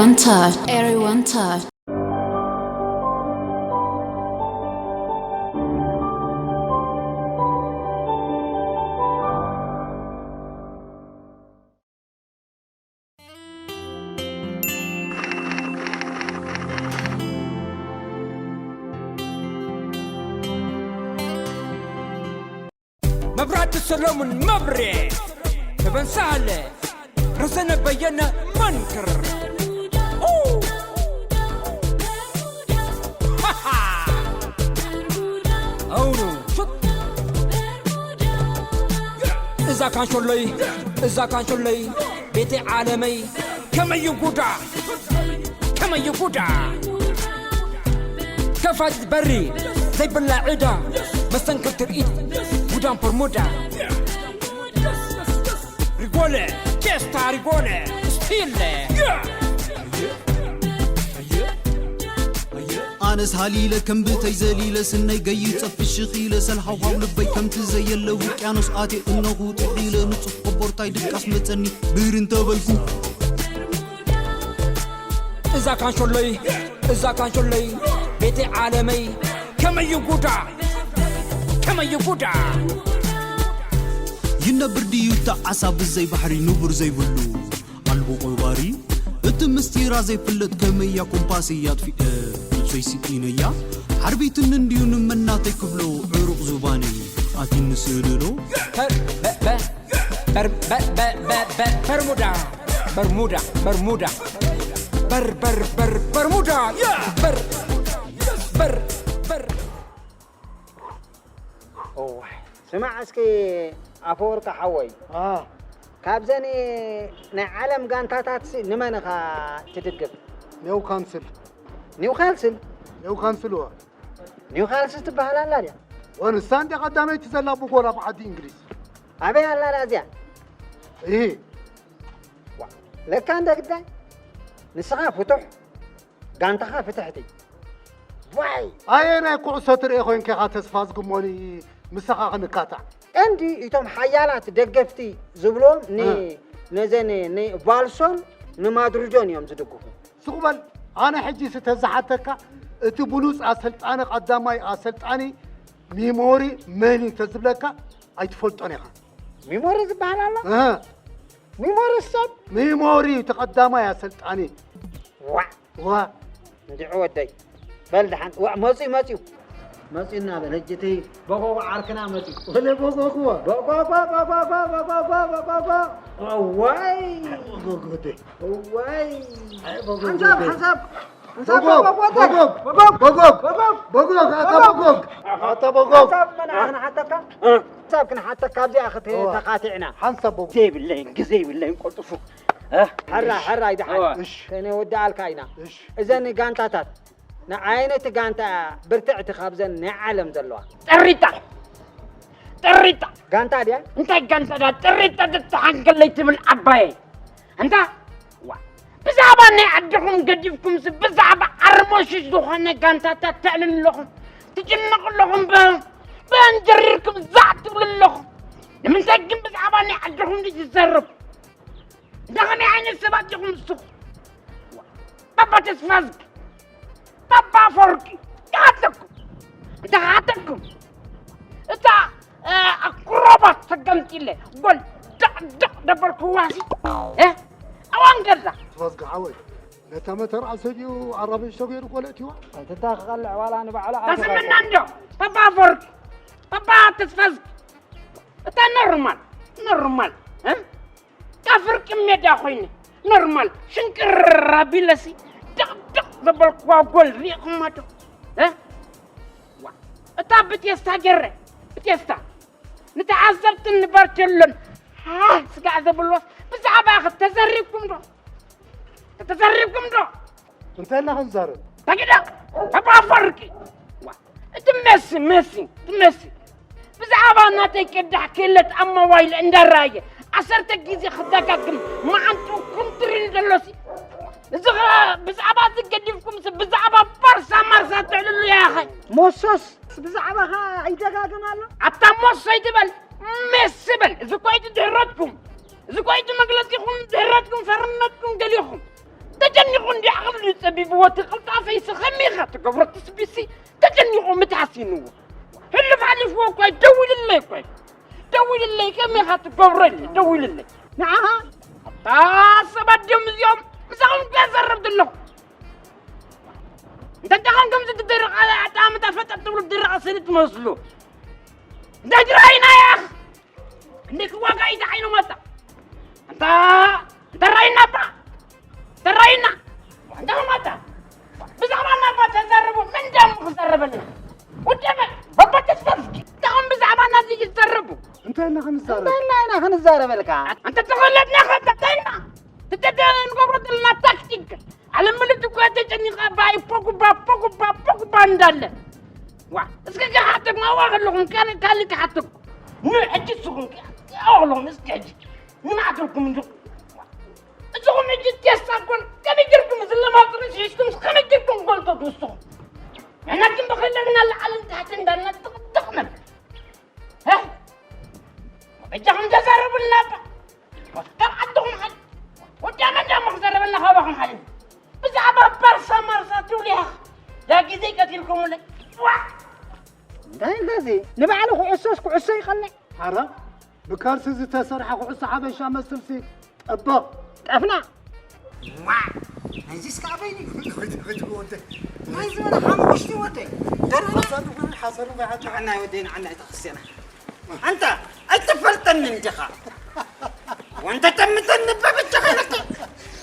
One touch, everyone touch. መብራህቲ ሰሎሙን መብሬ፣ ተበን ሳህለ፣ ረዘነ በየነ መንክር። ኡ! ሃሃ! ኣውኑ፣ ሹት! እዛ ካንሾለይ፣ እዛ ካንሾለይ፣ ቤተይ ዓለመይ፣ ከመይ ጉዳ፣ ከመይ ጉዳ። ከፋት በሪ ዘይብላ ዕዳ፣ መስተንክር ትርኢት፣ ጉዳም ፎርሙዳ። ሪጎለ፣ ቼስታ ሪጎለ፣ ስቲለ። ኣነስ ሃሊለ ከም ብተይ ዘሊለ ስነይ ገይጸ ፍሽኽ ኢለ ሰልሃውሃው ልበይ ከምቲ ዘየለ ውቅያኖስ ኣትየ እነኹ ጥሒለ ንጹፍ ቆቦርታይ ድቃስ መጸኒ ብር እንተበልኩ እዛ ካንሾለይ፣ እዛ ካንሾለይ፣ ቤተይ ዓለመይ፣ ከመይ ጉዳ፣ ከመይ ጉዳ። ይነብር ድዩ እታ ዓሳ ብዘይ ባሕሪ ንቡር ዘይብሉ ኣልቦ ቆባሪ እቲ ምስጢራ ዘይፍለጥ ከመያ ኮምፓስ እያ ኣጥፊእ ነብሰይ ስኢነያ ሓርቢትኒ እንድዩ ንመናተይ ክብሎ ዕሩቕ ዙባነይ ኣትኒ ስእልሎ በር፣ በ፣ በ፣ በር፣ በ፣ በ፣ በ፣ በ፣ በርሙዳ፣ በርሙዳ፣ በርሙዳ፣ በር፣ በር፣ በር፣ በርሙዳ፣ ያ፣ በር፣ በር፣ በር። እዋይ፣ ስማዕ እስኪ ኣፈወርቂ ሓወይ፣ ኣ፣ ካብዘን ናይ ዓለም ጋንታታት ሲ ንመን ኢኻ ትድግፍ? ኒውካንስል። ኒውካልስል? ኒውካንስል ወ ኒውካልስል ትበሃል ኣላ ድያ? ወንሳ እንደ ቀዳመይቲ ዘላ ብጎል ኣብ ዓዲ እንግሊዝ። ኣበይ ኣላ ድያ እዚኣ? ይሄ ዋ፣ ለካ እንደ ግዳይ ንስኻ ፍቱሕ፣ ጋንታኻ ፍትሕቲ። ዋይ! ኣየ ናይ ኩዕሶ ትርኤ ኮይንካ ኢኻ ተስፋ ዝግሞኒ ምሳኻ ክንካታዕ። ቀንዲ እቶም ሓያላት ደገፍቲ ዝብሎም ን-፣ እ። ነዘን ንቫልሶን ንማድሪዶን እዮም ዝድግፉ። ስቕ በል፣ ኣነ ሕጂ ሲ ተዝሓተካ፣ እቲ ብሉጽ ኣሰልጣኒ ቀዳማይ ኣሰልጣኒ ሚሞሪ መን እዩ ተዝብለካ ኣይትፈልጦን ኢኻ። ሚሞሪ ዝበሃል ኣሎ? እህ፣ ሚሞሪ ሰብ? ሚሞሪ እቲ ቀዳማይ ኣሰልጣኒ። ዋዕ! ዋ፣ እንዲዑ ወደይ። በል ደሓን። ዋዕ፣ መጺኡ፣ መጺኡ። መጺኡና በል፣ ሕጂ እቲ በጎጎ ዓርክና መጺኡ። ወለ በጎጎ። በጎጎ፣ በጎጎ፣ በጎጎ፣ በጎጎ። እዋይ! በጎጎ ወደይ። እዋይ! ኣይ፣ በጎጎ ሓንሳብ፣ ወደይ። ሓንሳብ። ሓንሳብ በጎግ፣ በጎጎ። በጎግ፣ በጎግ፣ በጎግ። በጎግ፣ በጎግ፣ ኣታ በጎግ። ኣታ በጎግ። ሓንሳብ መን ክንሓተካ? ሓንሳብ ክንሓተካ፣ ኣብዚኣ ክት-፣ እዋ። ተኻቲዕና። ሓንሳብ በጎግ። ግዜ የብለይን፣ ግዜ የብለይን፣ ቀልጥፉ። እ? ሕራ፣ ሕራ፣ ይደሓን። እዋ። እሺ። ከነወድኣልካ ኢና። እሺ። እዘን ጋንታታት፣ ንዓይነቲ ጋንታ ብርትዕቲ ካብዘን ናይ ዓለም ዘለዋ? ጠሪጣ። ጠሪጣ። ጋንታ ድያ? እንታይ ጋንታ ድያ? ጠሪጣ ትተሓንከለይ ትብል ዓባየይ። እንታ? ዋ። ብዛዕባ ናይ ዓድኹም ገዲፍኩምሲ ብዛዕባ ዓርሞሽሽ ዝኾነ ጋንታታት ተዕልሉ ኣለኹም። ትጭነቑ ኣለኹም። ብ-፣ ብእንጀሪርኩም ዛዕ ትብሉ ኣለኹም። ንምንታይ ግን ብዛዕባ ናይ ዓድኹም ድዩ ትዘርብ? እንዳ ከመይ ዓይነት ሰባት ኢኹም ንስኹም? ባባ ተስፋዝጊ፣ ባባ ኣፈወርቂ፣ ይሓተኩም። እንተ ክሓተኩም፣ እታ፣ እ፣ ኣክሮባት ተገምጢለ፣ ጎል ደቕ ደቕ ደበልክዋሲ፣ እ፣ ኣዋን ገዛ። ተስፋዝጊ ሓወይ፣ ነታ መተርኣሰ ድዩ ኣራበሽ ተገይሩ ኮለ እቲዋ? እቲ እታ ክቐልዕ ዋላ ንባዕሉ ኣተኻኽል። ተስምዕና እንዶ፣ ባባ ኣፈወርቂ፣ ባባ ተስፋዝጊ፣ እታ ኖርማል፣ ኖርማል፣ እ? ካብ ፍርቂ ሜዳ ኮይነ ኖርማል ሽንቅር ኣቢለሲ ድቕድቕ ዘበልክዋ ጎል ሪኢኹማ ዶ? እ? ዋ፣ እታ ብቴስታ ገረ፣ ብቴስታ ንተዓዘብትን ንባርቸሎን ሃህ ስጋዕ ዘብልዋስ ብዛዕባ ተዘሪብኩም ዶ? ተዘሪብኩም ዶ? እንታይ ኢልና ክንዛረብ? ተግዳ ተባፈርቂ። ዋ፣ እቲ መሲ፣ መሲ፣ እቲ መሲ። ብዛዕባ ናተይ ቅዳሕ ክእለት ኣብ ሞባይል እንዳረኣየ ዓሰርተ ግዜ ክደጋግም መዓንጥኡ ኩምትር ኢሉ ዘሎሲ። እዚ ኸ ብዛዕባ እዚ ገዲፍኩምሲ ብዛዕባ ባርሳ ማርሳ ትዕልሉ ያኸ። ሞሶስ ብዛዕባኻ ይደጋግም ኣሎ። ኣታ ሞሶ ኣይትበል፣ መሲ በል። እዚ እኮ እዩ ድሕረትኩም። እዚ እኮ እዩ መግለጺኹም፣ ድሕረትኩም፣ ፈርነትኩም ገሊኹም። ተጨኒቑን ጸቢብዎ እቲ ቅልጣፈይሲ ከመይ ኢኻ ትገብሮ? ትስቢሲ ተጨኒቑ ምትሓሲንዎ። ህልፍ ሓሊፍዎ እኮ እዩ፣ ደዊልለይ እኮ እዩ። ደዊልለይ፣ ከመይ ኢኻ ትገብሮ ኢለ፣ ደዊልለይ። ንዓኻ ኣታ ሰባት ድዮም እዚኦም? ምሳኹም እኮ እየ ዘረብ ዘለኹ። እንተ ደኸም ከምዚ ትደርቕ ኣጣምታ ፈጠጥ ትብሉ ትደርቕ ስኒ ትመስሉ። እንታይ ትረኣይና ያኽ? ክንደይ ክዋጋ እዩ ዝዓይኑ መጣ። እንታ፣ እንተ ራይና እባ፣ እንተ ራይና፣ እንተ መጣ። ብዛዕባ ናባ ተዛረቡ፣ መን ደም ክዛረበልና? ወደመ፣ በባ ተስፋ እስኪ። ደም ብዛዕባ ናዚ ይዛረቡ። እንታይ ኢና ክንዛረብ? እንታይ ኢና ኢና ክንዛረበልካ? እንተ ተኸለጥና ኸ እንታይ ኢና? ትተተ ንገብሮ ዘለና ታክቲክ። ዓለም ምልእቲ እኮ ተጨኒቓ ባይ ፖግባ፣ ፖግባ፣ ፖግባ እንዳለ። ዋ፣ እስኪ ክሓተኩም፣ ኣብኣ ከለኹም፣ ካነ-፣ ካልእ ክሓተኩም። ኑ፣ ሕጂ እስኹም ከ-፣ ኣብኣ ከለኹም፣ እስኪ ሕጂ። ንመዓት ኢልኩም እንዲኹም። እስኹም ሕጂ ቴስታ እኮን፣ ከመይ ጌርኩም እዚ ለማፅሪ ሽሽኩም፣ ከመይ ጌርኩም ጎልቶ ትውስኹም? ንሕና ግን ብኸለና ላዕልን ታሕትን እንዳልና ጥቕጥቕ ነብል። ሀ? በጃኹም ተዛረቡልና እባ። ካብ ዓድኹም ሓል-፣ ወዲ ኣመዳ እሞ ክዘረበልና ካባኹም ሓሊፉ። ብዛዕባ ባርሳ ማርሳ ትብሉ ኢኻ። ዳ ግዜ ቀቲልኩምለይ። ዋ! እንታይ እንደዚ? ንባዕሉ ኩዕሶስ ኩዕሶ ይቐልዕ። ሓራ፣ ብካልሲ ዝተሰርሐ ኩዕሶ ሓበሻ መስልሲ ጠበቕ። ጠፍና። ዋ! ናይዚስ ከዓ በይኒ። ወደ፣ ወደ፣ ወደ። ናይ ዝበለ ሓሙሽቲ ወደይ። ደርሆ። ሓሳዱ፣ ሓሳዱ ባይሓታ። ንዓና ወደይ፣ ንዓና እታ ክርስትያና። ኣንታ ኣይትፈልጠንን ዲኻ? ወንተ ተምተን በበጃኻ ኢለካ።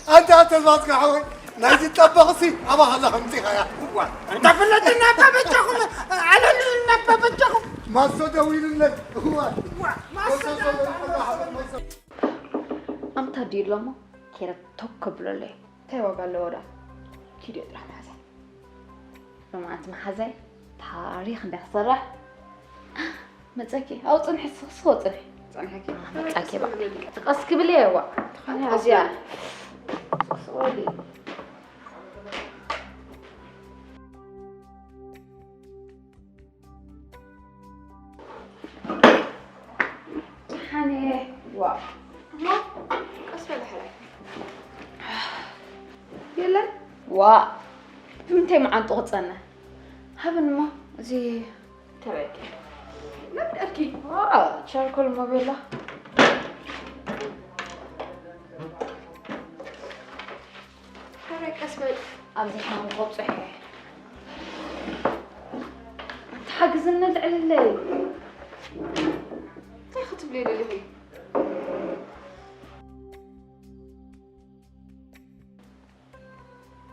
ኣንታ ተዝባጽካ ሓወይ፣ ናይዚ ጠበቕሲ ኣባኻ ኣለኻ ኣምጺኻያ። እዋ፣ ኣንታ ፍለጥና በበጃኹም፣ ኣለሉና በበጃኹም። ማሶ ደዊሉለይ። እዋ። እዋ፣ ማሶ ደዊሉለይ። ኣምታ ድዩ ኣሎ እሞ፣ ኬረ ቶክ ከብለለይ። እንታይ ዋጋ ኣለዎ ደኣ? ኪድዮ ጥራሕ መሓዛይ። ሎማዓንቲ መሓዛይ ታሪኽ እንዳ ክሰርሕ መጸኪ። ኣብኡ ጽንሒ፣ ስኽስኽ በል ጽንሒ። ጸንሐኪ። መጻኪ በቃ። ቀስ ክብል እየ፣ ዋ። ትኾኒ ኣዝያ። ስኽስኽ በሊ። ሓኔ፣ ዋ። እሞ፣ ቀስ በል ሕራይ። የለን? ዋ፣ ብምንታይ መዓንጡ ክጸንሕ? ሃብን እሞ፣ እዚ ተበቂ። መፍቀድኪ? ዋ፣ ቻርኮል እሞ ቤላ። ሕራይ ቀስ በል። ኣብዚ ሓሙም ቆብጽሕ እየ። ተሓግዝኒ ልዕልለይ። እንታይ ክትብሊ ደሊኺ?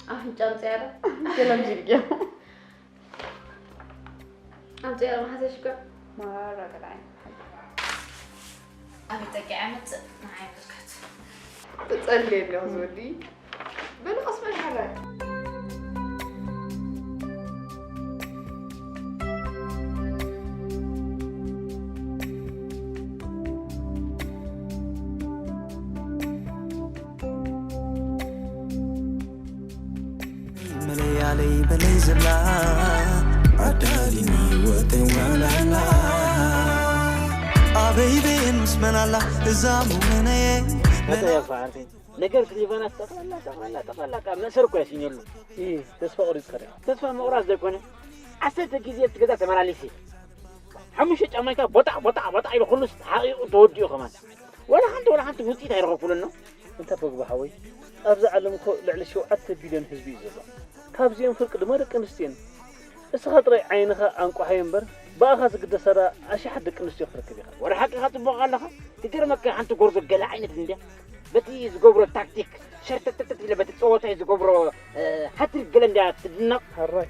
ኣፍንጫ ኣምፅያ ዶ? ገለ ኣምፂልክዮ። ኣምፅያ ዶ መሓዘሽ እኮ። ማራ ገለ ዓይነት። ኣበይ ጠቂዐ መፅእ ንዓይ ምልከት። ትፀሊ ኣለኹ ዝወዲ። በል ቀስ በል ሓራይ። መለያለይ በለይ ዝብላ ኣዳሊኒ ወተይ ዋላላ ኣበይ በየን ምስ መን ኣላ እዛ ሙመነየ መለያ ነገር ስሊቫናስ ጠፋላ፣ ጠፋላ፣ ጠፋላ፣ ካብ መእሰር እኮ ያሲኘሉ። ኢ፣ ተስፋ ቆሪጽካ ዲኻ? ተስፋ ምቑራጽ ዘይኮነ፣ ዓሰርተ ግዜ ኣብቲ ገዛ ተመላሊሰ። ሓሙሽተ ጫማይ ከኣ ቦጣዕ፣ ቦጣዕ፣ ቦጣዕ ኢሉ ኩሉስ ተሓቒቑ ተወዲኡ ከማን። ዋላ ሓንቲ፣ ዋላ ሓንቲ ውጽኢት ኣይረኸብኩሉን ነው። እንታ ፖግባ ሓወይ፣ ኣብዛ ዓለም እኮ ልዕሊ ሸውዓተ ቢልዮን ህዝቢ እዩ ዘሎ። ካብዚኦም ፍርቂ ድማ ደቂ ኣንስትዮ እየን። እስኻ ጥራይ ዓይንኻ ኣንቋሓዮ እምበር፣ ብኣኻ ዝግደሳ ደኣ ኣሽሓት ደቂ ኣንስትዮ ክትረክብ ኢኻ። ወረ ሓቅኻ ጽቡቕ ኣለኻ። ትገርመካ ሓንቲ ጎርዞ ገለ ዓይነት እንድያ። በቲ ዝገብሮ ታክቲክ፣ ሸርተተተት ኢለ በቲ ጸወታይ ዝገብሮ፣ እ፣ ሃትሪክ ገለ እንድያ ትድነቕ። ሕራይ።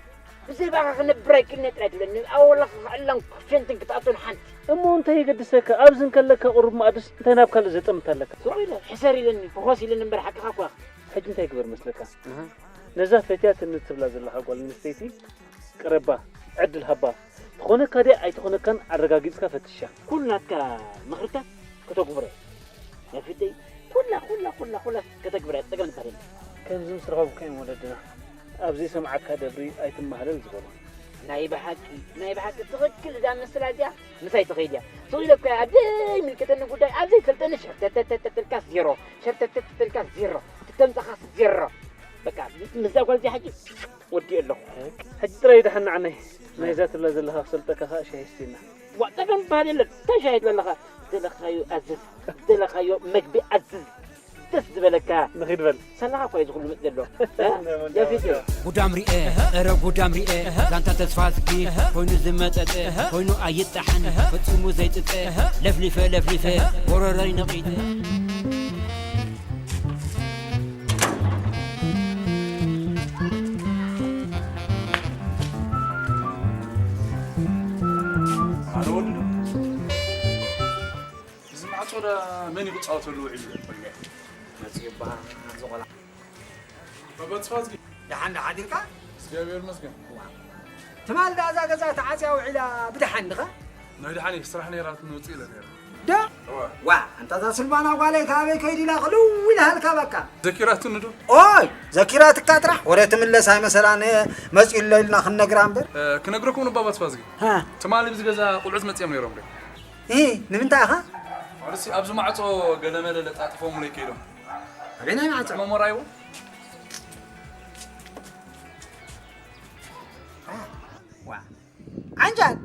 ብዘይ ብኣኻ ክነብር ኣይክእልን እየ ጥራይ ትብለኒ። ኣወላ ክዕላን ክፌንትን ክትኣቱን ሓንቲ። እሞ እንታይ የገድሰካ? ኣብዚ እንከለካ ቁሩብ መኣድስ እንታይ ናብ ካልእ ዘጠምት ኣለካ? ሱቕ ኢለ፣ ሕሰር ኢለኒ፣ ፍኾስ ኢለኒ እምበር ሓቅኻ እኳ። ሕጂ እንታይ ግበር መስለካ? ኣሃ። ነዛ ፈትያትኒ ትብላ ዘለኻ ጓል ኣንስተይቲ ቅረባ፣ ዕድል ሃባ። ትኾነካ ድያ ኣይትኾነካን ኣረጋጊጽካ ፈትሻ። ኩሉ ናትካ ምኽርታት ከተግብሮ እየ። ናይ ፍደይ ኩላ፣ ኩላ፣ ኩላ፣ ኩላ ከተግብር እያ። ጸገም ዝበሃል የለን። ከምዚ ምስ ረኸብኩ እዮም ወለድና፣ ኣብ ዘይሰምዓካ ደብሪ ኣይትመሃለል ዝበሉ። ናይ ብሓቂ፣ ናይ ብሓቂ ትኽክል እዛ ምስላ እዚኣ ምሳይ ትኸይድ እያ። ስቕ ኢለ እኮ እየ፣ ኣብ ዘይምልከተኒ ጉዳይ፣ ኣብ ዘይፈልጠኒ ሸርተተተተተልካስ ዜሮ፣ ሸርተተተተልካስ ዜሮ፣ ትተምጻኻስ ዜሮ። በቃ፣ ምስ፣ ምስ፣ እዛ ጓል እዚኣ ሕጂ ወዲኤ ኣለኹ። ሕጂ ጥራይ ደሓን ንዓናይ። ናይዛ ትብላ ዘለኻ ክሰልጠካ ከዓ ሻሂ ስቲና። ዋ፣ ጸገም ዝበሃል የለን። እንታይ ሻሂ ትብለኻ? ዝደለኻዮ ኣዝዝ፣ ዝደለኻዮ መግቢ ኣዝዝ። ደስ ዝበለካ። ንኺድ በል። ሳላኻ እኮ እዩ ዝኹሉ መጽእ ዘሎ። እ? የፊት እዩ። ጉዳም ሪኤ፣ እረ ጉዳም ሪኤ፣ ዛንታ ተስፋ ኣዝጊ ኮይኑ ዝመጠጠ፣ ኮይኑ ኣይጣሓን፣ ፈጺሙ ዘይጥጠ፣ ለፍሊፈ ለፍሊፈ፣ ጎረረይ ነቒጠ። ኣረ ወዲ፣ እዚ ማዕጾ ዳ መን እዩ ክጻወተሉ ውዒሉ? መጽዩ እባ፣ ኣብዚ ቆልዓ። ባባ ተስፋዝጊ። ደሓን ዶ ሓዲርካ? እግዚኣብሔር ይመስገን። ትማል ዳ እዛ ገዛ ተዓጽያ ውዒላ ብደሓን ድኻ? ናይ ደሓን እዩ፣ ስራሕ ነይራትኒ ውጽእ ኢለ ነይረ። ዶ? እወ። ዋ፣ ኣንታ እዛ ስልማና ጓለይ ካበይ ከይዱ ኢላ ቅልው ኢላሃልካ በቃ። ዘኪራትኒ ዶ? ኦይ፣ ዘኪራትካ ጥራሕ ወረ ትምለስ ኣይመሰላን፣ መጺኡሎ ኢልና ክንነግራ እምበር። እ፣ ክነግረኩም ንባባ ተስፋዝጊ። ሃ። ትማሊ ኣብዚ ገዛ ቆልዑት መጺኦም ነይሮም ዶ? እ፣ ንምንታይ ኢኻ? ወርሲ ኣብዚ ማዕጾ ገለመለ ለጣጥፎምለይ ከይዶም። ኣበየናይ ማዕጾ? መሞራይዎ? ዋ። ዓንጃል።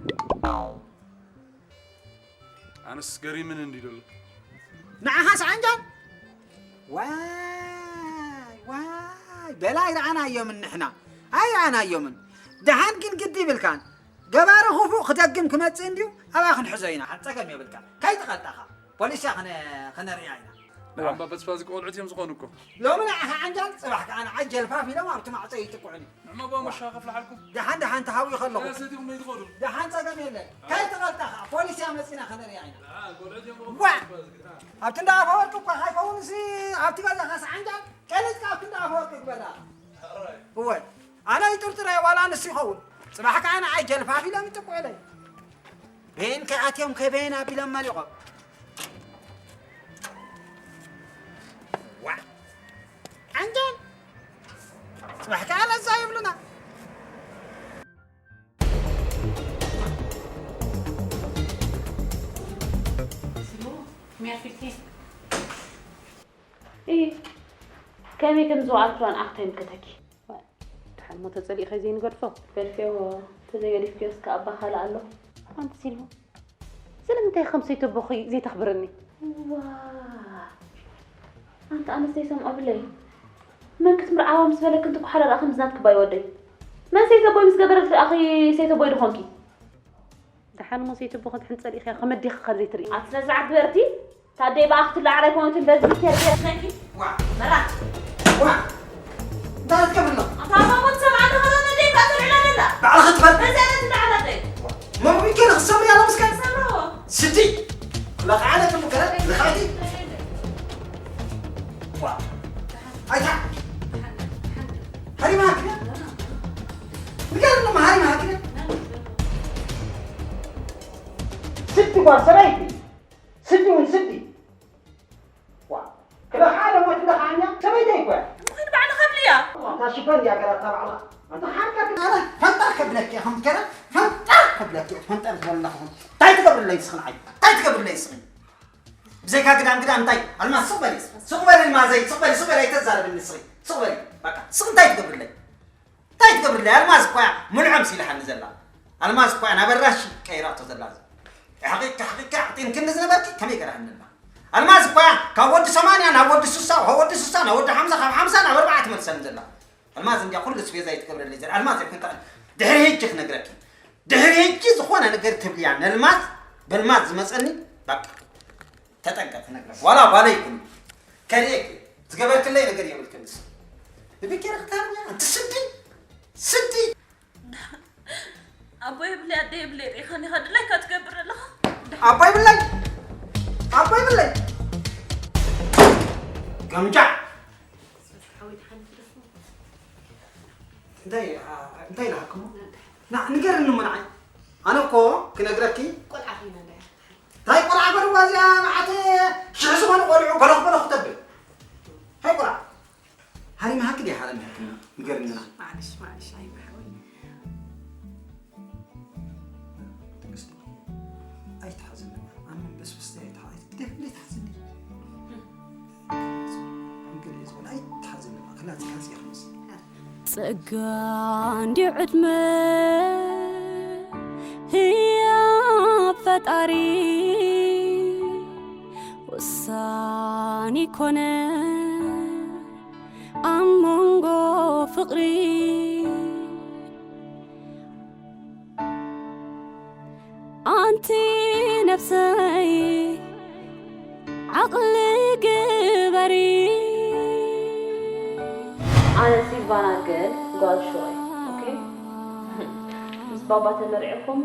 ኣነስ ገሪምን እንዲ ደሎ። ንዓኻስ ዓንጃል? ዋይ፣ ዋይ፣ በላይ ረኣናዮምን ንሕና። ኣይረኣናዮምን። ደሓን ግን ግዲ ይብልካን። ገባሪ ክፉእ ክደግም ክመጽእ እንድዩ፣ ኣብኣ ክንሕዞ ኢና። ጸገም የብልካ። ከይትቐልጣኻ። ፖሊስ እያ ከነ-፣ ከነርእያ ኢና። ንዓባ በስፋዚ ቆልዑት እዮም ዝኾኑ እኮ። ሎሚ ንዓኻ ዓንጃል፣ ጽባሕ ከኣ ንዓይ ጀልፋፍ ኢሎም ኣብቲ ማዕጾ ይጥቅዑኒ። ንዕማ ባ መሻ ከፍልሓልኩም። ደሓን፣ ደሓን ተሃዊ ከለኹ። ሰቲኹም ይትኸዱ። ደሓን ጸገም የለን። ከይትቐልጣኻ። ፖሊስ እያ መጺና ከነርእያ ኢና። ደሓን፣ ቆልዑት እዮም ዝኾኑ ዋ! በስፋዚ፣ ደሓን። ኣብቲ እንዳ ኣፈወርቂ እኮ ከይከውንሲ፣ ኣብቲ ገዛኻስ ዓንጃል፣ ቀሊጥካ ኣብቲ እንዳ ኣፈወርቂ ግበራ። ሕራይ። እወ። ኣነ ይጥርጥረ ዋላ ንሱ ይኸውን። ጽባሕ ከኣ ንዓይ ጀልፋፍ ኢሎም ይጥቅዑለይ። በየን ከይ ኣትዮም ከይ በየን ኣቢሎም መሊቖም። ዋ! ዓንጃል! ጽባሕ ከኣ ለዛ ይብሉና። ስሙ፣ ሚያ ፊፍቲን። እይ፣ ከመይ ከም ዝወዓልክዋን ኣኽቶ ይምልከተኪ። ድሓን እሞ ተጸሊእኸ ዘይንገድፎ? ገድፌዎ፣ ተዘይገዲፍክዮስ ከኣ ኣባ ካልእ ኣሎ። ኣንቲ ሲልሞ፣ ስለምንታይ ከም ሰይተቦኺ ዘይተኽብርኒ? ዋ፣ ኣንቲ ኣነስ ዘይሰምዖ ብለይ። መን ክትምርዓዋ ምስ በለኪ እንትኩሓላ ደኣ ከምዚ ናትኪ ባይ ወደይ። መን ሰይተቦይ ምስ ገበረት ደኣኺ ሰይተቦይ ድኾንኪ? ደሓን እሞ ሰይተቦኺ ድሕን ጸሊእኽያ ከመዲኺ ካብ ዘይትርኢ። ኣቲ ስነ ስርዓት ግበርቲ። ታደይ ብኣኽቲ ላዕላይ ኮነትን በዚ ሚስቴር ገርነኪ። ዋ። መራ። ዋ። እንታይ ትገብር ኣለኻ? ኣታ ኣባቦት ሰብዓ ተኸዶ ነደይ እኳ ትልዕላ ደላ። ባዕልኻ ትበል። በዚ ዓይነት እንዳዓላ ደይ። መምሪከ ንኽሰምር ያለ ምስከ። ሰምሮ። ስዲ። ለኻዓለ ትምከረ፣ ለኻዕቲ። ዋ። ኣይታ። ሃሪማ ሃኪነ። ንገር ነው ሃሪማ ሃኪነ። ስዲ ጓል ሰበይቲ። ስዲ እውን ስዲ። ዋ፣ ክለኻ ለሞት ለኻኛ ሰበይተይ እኮ እያ። ምኽድ ባዕልኻ ብልያ። እታ ሽፈን እያ ገራታ ባዕላ። ኣንታ ሓርካ ግን ኣነ ፈንጠር ከብለኪ እየ፣ ከምቲ ገለ ፈንጠር ከብለኪ እየ፣ ፈንጠር ዝበለኹ። እንታይ ትገብርለይ ንስኺ ንዓይ? እንታይ ትገብርለይ ንስኺ? ብዘይካ ግዳም ግዳም እንታይ? ኣልማዝ ስቕ በሊ። ስቕ በሊ ኣልማዘይ፣ ስቕ በሊ፣ ስቕ በሊ፣ ኣይተዛረብኒ ንስኺ። ስቕ በሊ። በቃ፣ ስቕ እንታይ ትገብርለይ? እንታይ ትገብርለይ? ኣልማዝ እኳ እያ ምልዖም ሲልሓኒ ዘላ። ኣልማዝ እኳ እያ ናብ ኣራሽ ቀይራቶ ዘላ። ሓቂቅካ፣ ሓቂቅካ፣ ኣዕጢንክኒ ዝነበርኪ ከመይ ገራህኒ ኣላ። ኣልማዝ እኳ እያ ካብ ወዲ ሰማንያ ናብ ወዲ ስሳ፣ ካብ ወዲ ስሳ ናብ ወዲ ሓምሳ፣ ካብ ሓምሳ ናብ ኣርባዓ ትመልሰኒ ዘላ። ኣልማዝ እንድያ ኩሉ ስቤዛ እዩ ትገብረለይ ዘላ። ኣልማዝ ኣይኮንካ ድሕሪ ሕጂ ክነግረኪ። ድሕሪ ሕጂ ዝኾነ ነገር ትብልያ ነልማዝ፣ በልማዝ ዝመጸኒ፣ በቃ። ተጠንቀቅ፣ ነግረክ። ዋላ ጓለይ ይኩን። ከርእየክ። ዝገበርክለይ ነገር የብልክን ንስ። ንብኬ ረክታርኛ፣ ኣንቲ ስዲ። ስዲ። ኣቦ የብለይ፣ ኣደ የብለይ፣ ሪኢኻኒ ኢኻ ድላይካ ትገብር ኣለኻ። ኣቦ የብለይ። ኣቦ የብለይ። ገምጃ። እንታይ፣ ኣ፣ እንታይ ኢልሃክሞ? ና፣ ንገርኒ እሞ ንዓይ። ኣነ እኮ ክነግረኪ። ቆልዓ ኾይና እንዳ እያ። እንታይ ቆልዓ በልዋ እዚኣ፣ መዓት ሽሕ ዝኾኑ ቆልዑ በለኹ በለኹ ተብል። እንታይ ቆልዓ? ሃሪምሃኪ ድያ ሃሪምሃኪ? ንገርኒ ና። ማዕልሽ፣ ማዕልሽ፣ ኣይማሓወይ። ትዕግስቲ፣ ኣይትሓዝኒ። ኣነ በስብስቲ ኣይትሓ-፣ ኣይት-፣ ግደፍ፣ እንዴት ትሓዝኒ? እንግዲህ ዝኾነ ኣይትሓዝኒ። ክላጽ፣ ክላጽ ይኽምስ። ጸጋ እንድዩ ዕድመ ህያብ ፈጣሪ ወሳኒ ኮነ ኣብ መንጎ ፍቕሪ። ኣንቲ ነፍሰይ ዓቕሊ ግበሪ። ኣነ ሲልቫና ግን ጓል ሽወይ፣ ኦኬ? ምስ ባባ ተመርዒኹም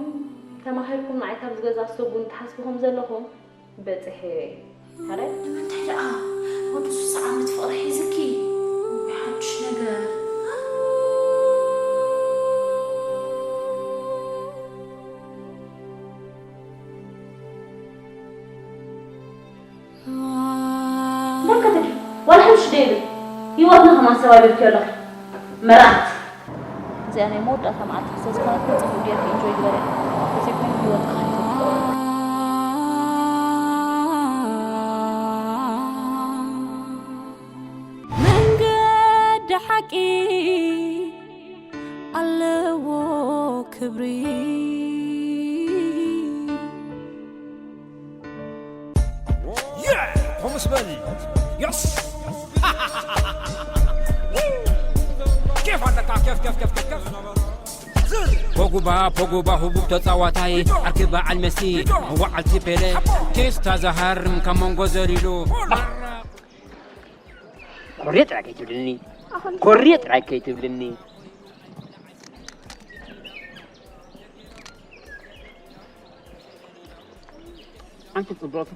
ተማሂርኩም ንዓይ ካብ ዝገዛ ሰጉን ትሓስቡ ከም ዘለኹም በጺሐ። ካልኣይ ንምንታይ ደኣ ወዲ ሱሳ ዓመት ፍቕሪ ሒዝኪ? ሓድሽ ነገር። በቃ ተድዩ፣ ዋላ ሓድሽ ደይብል። ህይወትና ከማን ሰባቢርክዮ ኣለኺ። መርዓት። እዚኣ ናይ መወዳእታ መዓልቲ ስለ ዝኾነት፣ ጽቡቕ ጌርኪ ኢንጆይ ግበርያ። እዚ ኮይኑ ህይወትኪ ከይትብልዮ። መንገዲ ሓቂ ኣለዎ ክብሪ። Yeah! Vamos, Bani! Yes! كيف عندك؟ كيف، كيف، كيف، كيف، كيف؟ ፖጉባ ፖጉባ ህቡብ ተጻዋታይ ዓርኪ በዓል መሲ መዋዓልቲ ፔለ ቴስታ ዝሃርም ካብ መንጎ ዘሊሉ ኮርየ ጥራይ ከይትብልኒ ኮርየ ጥራይ ከይትብልኒ ኣንቲ ጽብቕቲ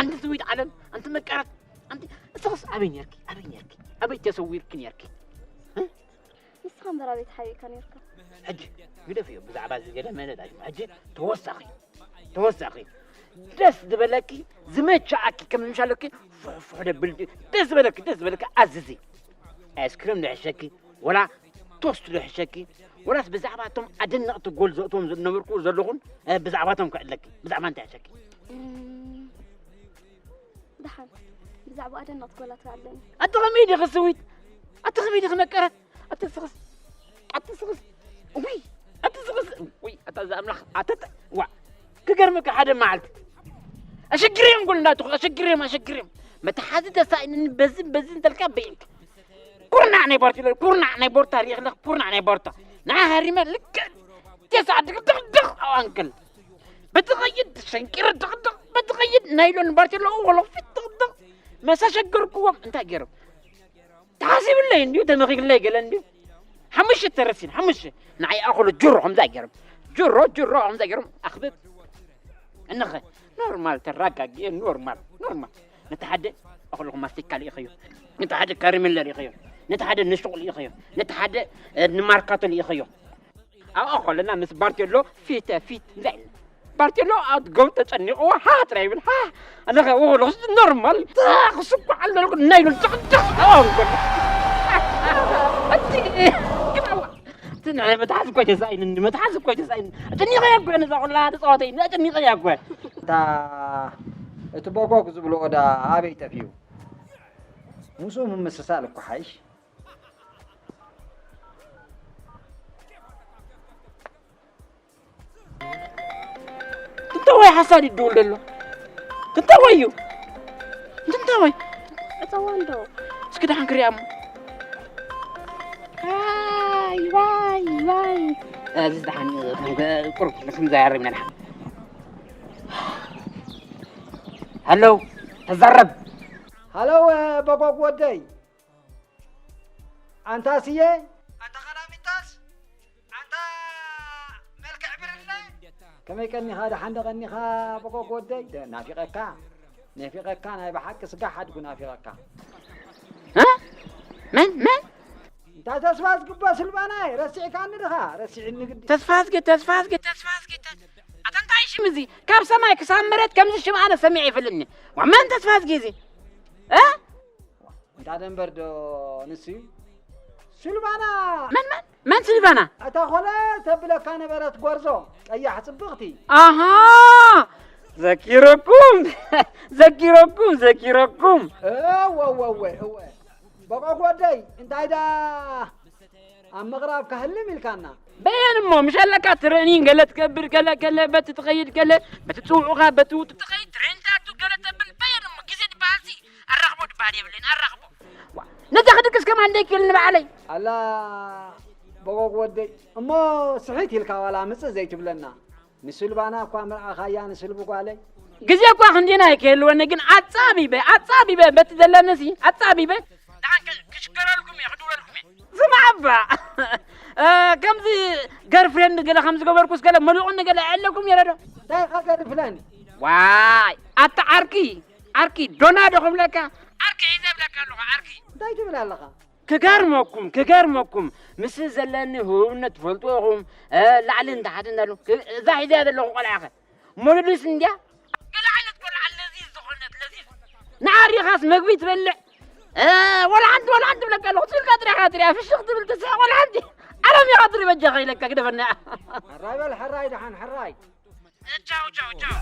ኣንቲ ስዊት ዓለም ኣንቲ መቀረት ኣንቲ እስኽስ ኣበይ ነርኪ ኣበይ ነርኪ ኣበይ ተሰዊርኪ ነርኪ ንስኻ እምበር ኣበይ ተሓቢእካ ነርካ? ሕጂ ግደፍዮ ብዛዕባ እዚ ገለ መለ ዳግም ሕጂ ተወሳኺ ተወሳኺ ደስ ዝበለኪ ዝመቸኣኪ ከም ዝምሻለኪ ፍሕፍሕ ደብል ደስ ዝበለኪ ደስ ዝበለኪ ኣዝዚ ኣይስክሪም ዶ ይሕሸኪ ወላ ቶስት ዶ ይሕሸኪ ወላስ ብዛዕባ እቶም ኣደነቕቲ ጎል ዘእትዎም ዝነበርኩ ዘለኹን ብዛዕባቶም ከዕለኪ ብዛዕባ እንታይ ይሕሸኪ ደሓን ብዛዕባ ኣደነቕቲ ጎላት ኣለኒ ኣቲ ኸመይ ዲኺ ስዊት ኣቲ ኸመይ ዲኺ መቀረት ኣቲ ስኽስ ኣቲ ስኽስ ውይ ኣቲ ስኽስ ውይ ኣታ እዚ ኣምላኽ ኣተተ ዋ ክገርመካ ሓደ መዓልቲ ኣሸግርዮም ጎል እንዳትኹ ኣሸግርዮም ኣሸግርዮም መተሓዚ ተሳኢንኒ በዝን በዝን ተልካ በይንካ ኩርናዕ ናይ ቦርታ ኩርናዕ ናይ ቦርታ ሪእኽለ ኩርናዕ ናይ ቦርታ ንዓ ሃሪመ ልክዕ ቴሳ ድቕድቕድቕ ኣብ ኣንክል በቲ ኸይድ ሸንቂረ ድቕድቕ በቲ ኸይድ ናይሎን ባርቴሎ ወለፊት ድቕድቕ መሳ ሸገርክዎም እንታይ ገይሮም ተሓሲብለይ እንድዩ ተመኺግለይ ገለ እንድዩ ሓሙሽተ ተረሲን ሓሙሽተ ንዓይ ኣኸሉ ጅሮ ከምዛ ገይሮም ጅሮ ጅሮ ከምዛ ገይሮም ኣኽብብ እንኸ ኖርማል ተራጋጊ ኖርማል ኖርማል ነቲ ሓደ ኣኸልኹ ማስቲካ ልኢኸዮ ነቲ ሓደ ካሪሜላ ልኢኸዮ ነቲ ሓደ ንሹቕ ልኢኸዮ ነቲ ሓደ ንማርካቶ ልኢኸዮ ኣብኣ ከለና ምስ ባርቴሎ ፊተ ፊት እንታይ ኢልና ባርቴሎ ኣትገው ተጨኒቕዎ ሃ ጥራይ ይብል ሃ ኣነ ከ ወሎ ኖርማል ክስኩ ኣለልኩ ናይ ኢሉ ጭቕጭቕ ኣንጎል እቲ ግን እቲ ናይ መትሓዝ እኮ ተሳኢንኒ መትሓዝ እኮ ተሳኢንኒ ኣጨኒቐያ እኮ ነዛ ኩላ ተፃወተይ ኣጨኒቐያ እኮ እታ እቲ ቦጎግ ዝብልዎ ዳ ኣበይ ጠፊኡ ምስኡ ምምስሳል እኮ ሓይሽ እንተወይ ሓሳድ ይድውል ደሎ እንተወይ እዩ እንተወይ እተወ እንዶ እስኪ ደሓን ክሪኣ እሞ ዋይ ዋይ ዋይ እዚ ደሓን ቁሩብ ንክንዘያረብ ኢና ደሓን ሃለው ተዛረብ ሃለው በጎግ ወደይ ኣንታ ስየ ኣንታ ኸላሚታስ ኣንታ መልክዕ ብርለ ከመይ ቀኒኻ ደሓን ዶ ቀኒኻ በጎግ ወደይ ናፊቐካ ናፊቐካ ናይ ብሓቂ ስጋ ሓድጉ ናፊቐካ መን መን እንታ ተስፋ ዝግበ ስልባናይ ረሲዕካኒ ድኻ ረሲዕኒ ግዲ ተስፋ ዝገ ተስፋ ዝገ ተስፋ ዝገ ኣታ እንታይ ሽም እዚ ካብ ሰማይ ክሳብ መሬት ከምዚ ሽም ኣነ ሰሚዐ ይፈልጥኒ ዋመን ተስፋ ዝገ እዚ እንታ ደንበር ዶ ንሱ እዩ ስልባና መን መን መን ስልባና እታ ኾለ ተብለካ ነበረት ጎርዞ ቀያሕ ጽብቕቲ ኣሃ ዘኪረኩም ዘኪረኩም ዘኪረኩም እወ እወ እወ እወ በቆ ወደይ እንታይ ዳ ኣብ ምቕራብካ ህልም ኢልካና። በየን እሞ ምሽ ኣለካ ትረኒን ገለ ትገብር ገለ ገለ በቲ ትኸይድ ገለ በቲ ጽውዑኻ በቲ ውጡ ትኸይድ ትረንታቱ ገለ ተብል በየን እሞ ግዜ ድበሃልሲ ኣራኽቦ ድበሃል የብለይን ኣራኽቦ ነዛ ክድቅስ ከማን ደይክእል ንባዕለይ ኣላ በጎግ ወደይ እሞ ስሒት ኢልካ ዋላ ምጽእ ዘይትብለና ንስልባና እኳ ምርኣኻያ ንስልቡ ጓለይ ግዜ እኳ ክንዲና ኣይክህልወኒ ግን ኣጻቢበ ኣጻቢበ በቲ ዘለኒ ሲ ኣጻቢበ ደሓን ክሽገረልኩም እየ ክድውለልኩም እየ ስማዕ እባ ከምዚ ገርፍሬንድ ገለ ከም ዝገበርኩስ ገለ መሊቑኒ ገለ ኣለኩም የረዶ እንታይ ኢኻ ገርፍሬንድ ዋይ ኣታ ዓርኪ ዓርኪ ዶና ዶ ክብለካ ዓርኪ ሒዘ ብለካ ኣለኹ ዓርኪ እንታይ ትብል ኣለኻ ክገርመኩም ክገርመኩም ምስ ዘለኒ ህውነት ትፈልጥዎ ኢኹም ላዕልን ታሕትን ኣሎ እዛ ሒዘያ ዘለኹ ቆልዓ ኸ ሞሉድስ እንድያ ገለ ዓይነት ቆልዓ ለዚዝ ዝኾነት ለዚዝ ንዓሪኻስ መግቢ ትበልዕ ወላ ሓንቲ ወላ ሓንቲ ብለካ ኣለኹ ትብልካ ጥሪኻ ትሪያ ፍሽኽ ትብል ትስሕቕ ወላ ሓንቲ ዓለም ኢኻ ትሪ በጃኻ ኢለካ ግደፈና ሕራይ በል ሕራይ ደሓን ሕራይ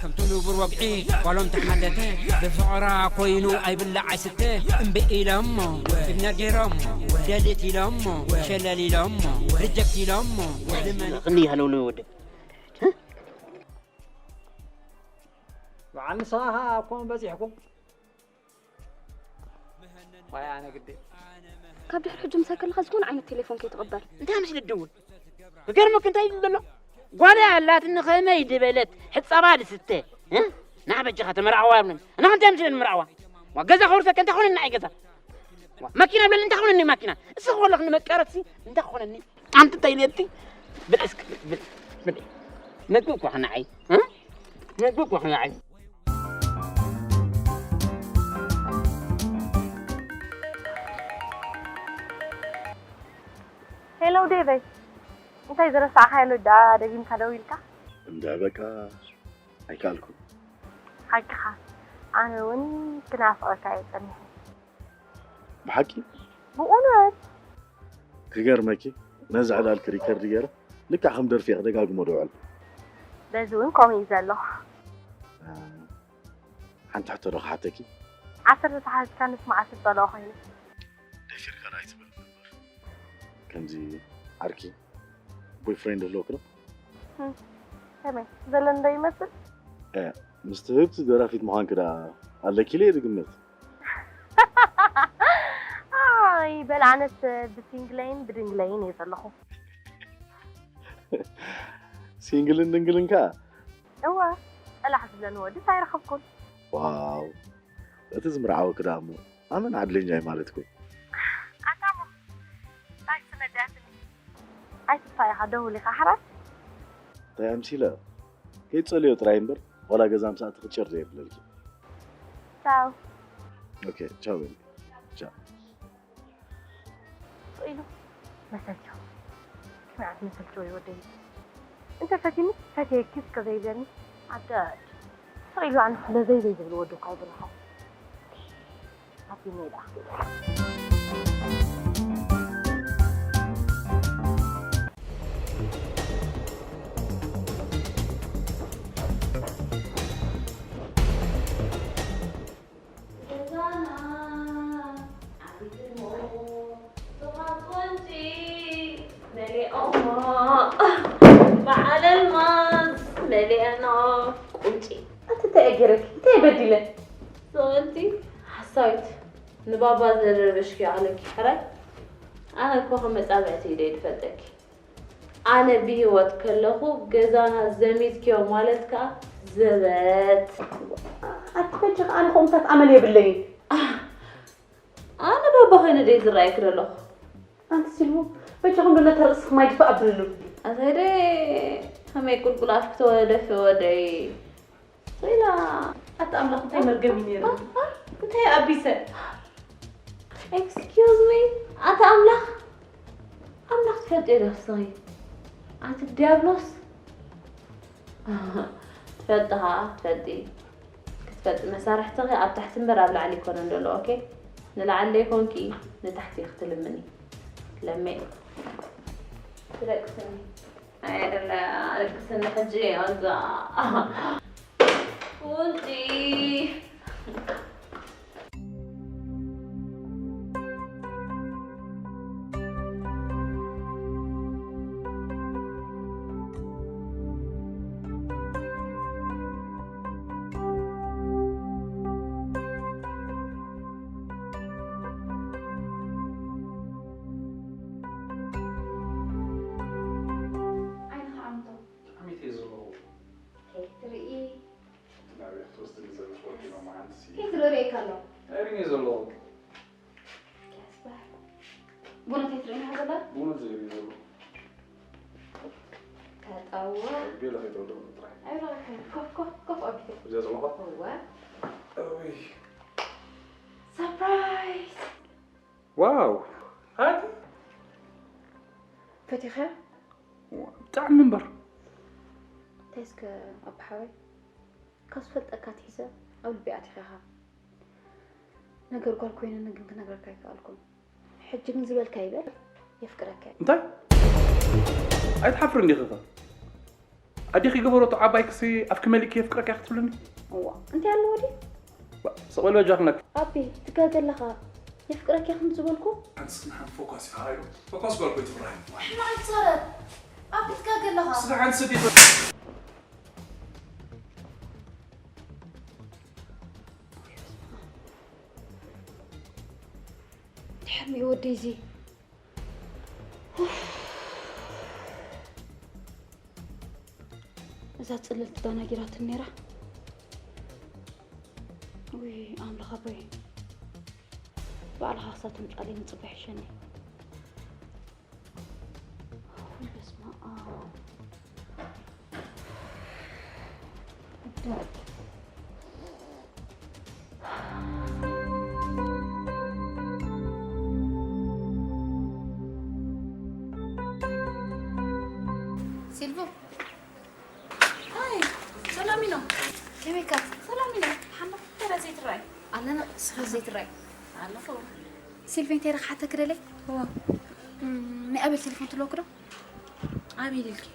ከምቲ ንቡር ወግዒ ጓሎም ተሓተተ ብፍቕራ ኮይኑ ኣይብላዕ ኣይስተ እምቢ ኢሎሞ ነጊሮሞ ደልት ኢሎሞ ሸለል ኢሎሞ ሪጀክት ኢሎሞ ክንይ ሃለውለው ወደ በዓል ንስኻ ኸዓ ኣብኮም በፂሕኩም ዋይ ኣነ ግዲ ካብ ድሕሪ ሕጂ ምሳይ ከለኻ ዝኾነ ዓይነት ቴሌፎን ከይትቕበል። እንታይ ምስሊ ትድውል? ክገርመክ እንታይ ይብል ዘሎ? ጓለይ ኣላትኒ ከመይ ዝበለት ሕፃባ ድስተ እ? ንዓ በጃኻ ተመርዓዋ ይብለኒ። ኣነ ከ እንታይ ምስለኒ ምርዓዋ? ዋ ገዛ ከውርሰካ እንታይ ኮነኒ ንዓይ ገዛ? ዋ መኪና ብለኒ እንታይ ኮነኒ ማኪና? እስኺ ከለኽ ንመቀረትሲ እንታይ ኮነኒ? ኣንቲ እንታይ ኢለቲ? ብልዕ እስኪ ብልዕ ብልዕ ብልዕ። መግቢ እኳ ንዓይ እ? መግቢ እኳ ንዓይ ሄሎ ዴቨይ፣ እንታይ ዝረሳዕካዮ ኣሎ ደኣ ደጊምካ ደዊልካ? እንዳ በቃ ኣይከኣልኩን። ሓቅኻ፣ ኣነ እውን ክናፍቐካ እየ ጸኒሐ። ብሓቂ? ብእውነት? ክገርመኪ፣ ነዛ ዕላልኪ ሪከርድ ገይረ ልክዕ ከም ደርፊ እየ ክደጋግሞ ድውዕል። በዚ እውን ከምኡ እዩ ዘሎ። ሓንቲ ሕቶ ዶ ክሓተኪ? ዓሰርተ ተሓቲትካ ንስማዓ ትጸልኦ ኮይኑ። ደፊርካ ዶ ኣይትብል ነበር? ከምዚ ዓርኪ ቦይፍሬንድ ኣለወኪ ዶ? ከመይ ዘለኒ ዶ ይመስል? እ፣ ምስቲ ህብቲ ደራፊት ምዃንኪ ደኣ ኣለኪ ኢለ እየ ዝግምት። ኣይ በል ኣነስ ብሲንግለይን ብድንግለይን እየ ዘለኹ። ሲንግልን ድንግልን ከኣ? እወ፣ ጸላሕ ዝብለኒ ወድስ ኣይረኸብኩን። ዋው፣ እቲ ዝምርዓወኪ ደኣ እሞ ኣመና ዕድለኛ እዩ ማለት እኮ እዩ። ኣታ እሞ እንታይ ስነዳትኒ? ኣይትጥፋእ ኢኻ ደውል ኢኻ ሕራይ። እንታይ ኣምሲለ? ከይትጸልዮ ጥራይ እምበር ዋላ ገዛ ምስ ኣተኺ ጭር ዘይብለልኪ። ቻው። ኦኬ ቻው ቤቢ። ቻው። ስቕ ኢሉ መሰልቸው። ስነ ስርዓት መሰልቸው እዩ ወደይ። እንተ ፈቲኒ ፈትየኪ እስከ ዘይብለኒ ኣደ ስቕ ኢሉ ኣነ ስለ ዘይብለይ ዝብል ወዲ እኳ ኣይብልኻን። ኣቢኒ ደኣ። ገዛና ዓቢትሞ ሱቓ ቁንጪ መሊኦሞ በዓል ኣልማዝ መሊኦኖ ቁንጪ ኣቲ እንታይ ኣገረኪ እንታይ በዲለ ሶንቲ ሓሳዊት ንባባ ዘረበሽኪ ኣለኪ ሕራይ ኣነ እኮ ከም መጻብዕቲ ኢለ ይድፈልጠኪ ኣነ ብሂወት ከለኹ ገዛና ዘሚትክዮ ማለት ከኣ ዘበት። ኣቲ በጃኺ ኣነ ከምኡታት ኣመል የብለይን። ኣነ ባባ ኮይነ ደይ ዝረኣየኪ ዘለኹ። ኣንቲ ሲልሞ በጃኹም ዶ ነታ ርእስኺ ማይ ድፋእ ኣብልሉ። ኣሰይደ ከመይ ቁልቁል ኣፍኪ ተወደፊ ወደይ። ወይላ ኣቲ ኣምላኽ እንታይ መርገም እዩ ነይሩ እንታይ ኣቢሰ Excuse me ኣቲ ኣምላኽ ኣምላኽ ትፈልጥዮ ዶ ንስኺ ኣቲ ዲያብሎስ ትፈልጢ ኸዓ ትፈልጢ ክትፈልጢ መሳርሕትኺ ኣብ ታሕቲ እምበር ኣብ ላዕሊ ኣይኮነን ዘሎ ኦኬ ንላዕሊ ዘይኮንኪ ንታሕቲ ኢኺ ትልምኒ ለሜ ትደቅስኒ ኣይ ኣደለ ኣለቅስኒ ሕጂ ኣዛ ቁንጪ ይርእየካ ኣሎ። ኣይሪኒ ዘለኹ ያስባህ። ቡና እንታይ ትርእይና ዘለኻ? ቡና ዘይሪኒ ዘለኹ ተጠወ። ቤላ ከይተወደኹ ጥራይ ኣይረኸ ኮፍ ኮፍ ኮፍ ኣቢተ። እዚኣ ዘለኹ እወ። እይ ሰርፕራይዝ። ዋው ሃቲ ፈቲኻ? ብጣዕሚ እምበር እንታይ እስከ ኣባሓወይ ካብ ዝፈልጠካ ትሒዘ ኣብ ልቢ ኣቲኻ ኢኻ። ነገር ጓል ኮይነኒ ግን ክነግረካ ኣይከኣልኩን። ሕጂ ግን ዝበልካ ይበል የፍቅረካ እየ። እንታይ ኣይትሓፍርን ዲኺ ኸ ኣዴኺ ገበረቶ ዓባይ ክሲ ኣፍኪ መሊእኪ የፍቅረካ ክትብልኒ እዋ እንታይ ኣለዎ ድዩ? ሰቕ በል በጃኽነክ ኣቢ ትጋገ ኣለኻ የፍቅረካ ከም ዝበልኩ ሓንቲ ስክና ሓንቲ ፎካስ ኢኻ ሃይሉ ፎካስ ጓል ኮይትብራሂ ሕማቕ ይትዛረብ ኣቢ ትጋገ ኣለኻ ስጋ ሓንቲ ስዲ ድሕር ወደይ እዚ እዛ ፅልልቲ ዳናጊራትን ነይራ ውይ ኣምላኽ ኣቦይ ባዕልኻ ክሳብ ተምፃለይ ምፅባሕ ይሸኒ በስመ ኣብ ሲልቮ ሃይ ሰላም ኢኖ ከመይካ ሰላም ኢኖ ሓመድ ተረ ዘይትራይ ኣለና ስኻ ዘይትራይ ኣለኹ ሲልቪ እንታይ ረኽሓተክ ደለይ እዋ ናይ ኣቤል ቴሌፎን ትለወክ ዶ ኣቤል ኢልኪ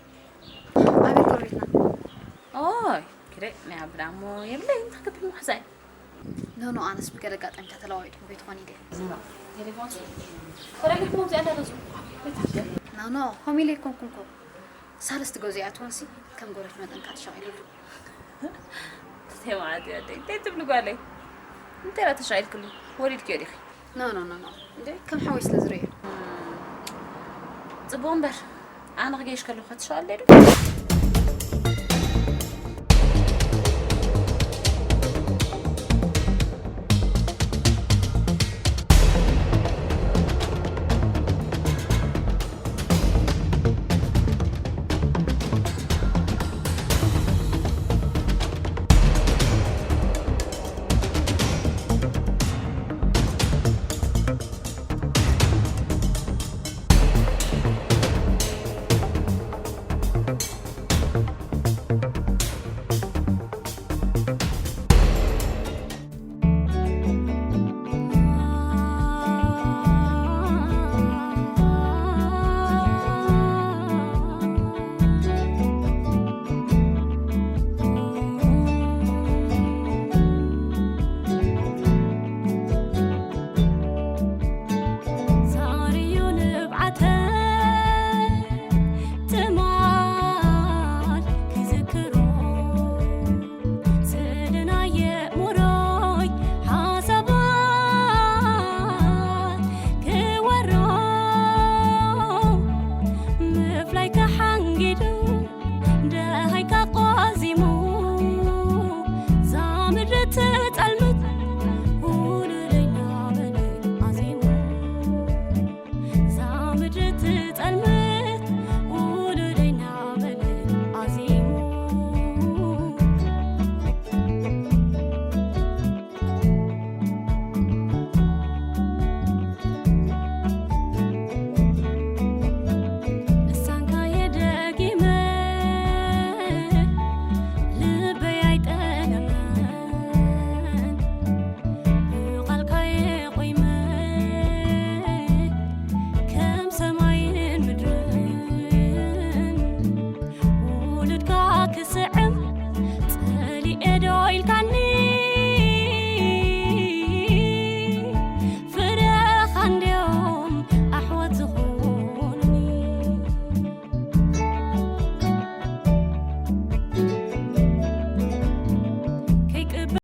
ኣቤል ጎረቤትና ኦይ ክደ ናይ ኣብዳ እሞ የብለይ እንታይ ክትብል ምሕሳይ ኖ ኖ ኣነስ ብገለ ኣጋጣሚታት ተለዋዊጥኩም ከይትኾን ኢለ ቴሌፎን ተረጊሕኩም እዚኣ እንዳገዙ ኖ ኖ ከምኡ ኢለ ኣይኮንኩን ኮ ሳልስቲ ገዙ እያ ትኾንሲ ከም ጎረቤት መጠን ከዓ ተሻቒሉሉ ተማዓት ያደ እንታይ ትብሉ ጓለይ እንታይ ዳ ተሻቒልክሉ ወሪድክዮ ዲኺ ኖ ኖ ኖ ኖ እንደ ከም ሓወይ ስለ ዝርእዮ ጽቡቕ እምበር ኣነ ክገይሽ ከለኹ ከተሻቐል ዶ